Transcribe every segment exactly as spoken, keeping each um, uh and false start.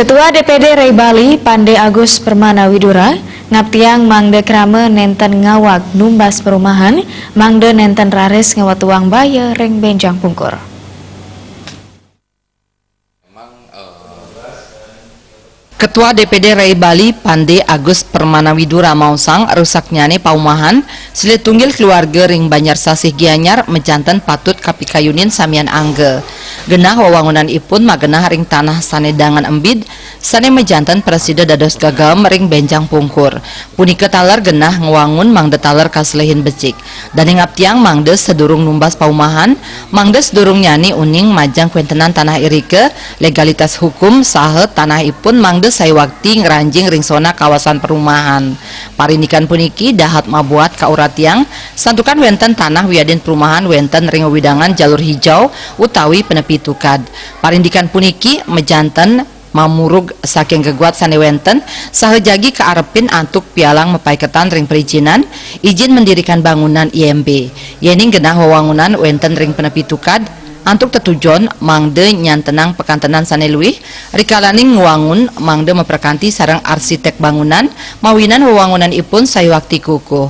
Ketua D P D Rai Bali, Pande Agus Permana Widura, ngaptiang mangda krama nenten ngawag numbas perumahan, mangda nenten raris ngewatuang baya ring benjang pungkur. Ketua D P D Rai Bali, Pande Agus Permana Widura maosang, rusaknyane paumahan silih tunggil keluarga ring Banjar Sasih Gianyar majanten patut kapikayunin samian angga. Genah wewangunan ipun magenah ring tanah sane dangan embid, sane majanten prasida dados gegem ring benjang pungkur. Punika taler genah ngwangun mangda taler kaselihin becik. Dane ngaptiang mangda sadurung numbas paumahan, mangda sadurungnyane uning majeng kwentenan tanah irika, legalitas hukum, saha tanahipun mangda sayuwakti ngranjing ring sona kawasan perumahan. Parindikan puniki dahat mabuat kauratiang, santukan wenten tanah wiadin perumahan wenten ring wewidangan jalur hijau utawi penepi tukad. Parindikan puniki majanten mamurug saking geguat sane wenten, saha jagi kaarepin antuk pialang mapaiketan ring perizinan, izin mendirikan bangunan I M B. Yening genah wewangunan wenten ring penepi tukad, antuk tetujon mangda nyantenang pakantenan sane luih, rikalaning ngwangun mangda maprakanti sareng arsitek bangunan, mawinan wewangunanipun sayuwakti kukuh.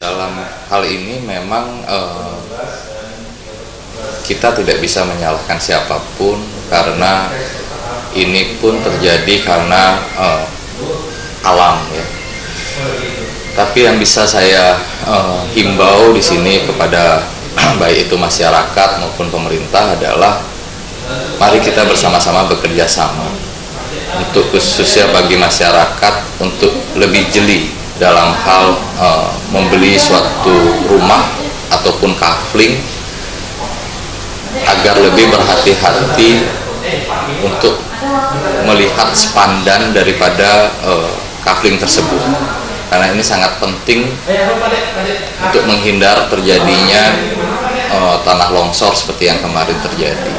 Dalam hal ini memang, eh, kita tidak bisa menyalahkan siapapun karena ini pun terjadi karena, eh, alam, ya. Tapi yang bisa saya, eh, himbau di sini kepada baik itu masyarakat maupun pemerintah adalah mari kita bersama-sama bekerja sama untuk khususnya bagi masyarakat untuk lebih jeli dalam hal, eh, membeli suatu rumah ataupun kafling agar lebih berhati-hati untuk melihat sepandan daripada, eh, kafling tersebut, karena ini sangat penting untuk menghindar terjadinya, eh, tanah longsor seperti yang kemarin terjadi.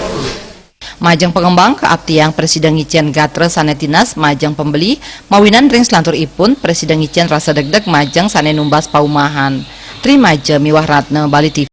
Majeng pangembang kaaptiang prasida ngicen gatra sane tinas majeng pembeli, mawinan ring selanturipun prasida ngicen rasa degdeg majeng sane numbas paumahan. Tri Maja miwah Ratna, Bali T V.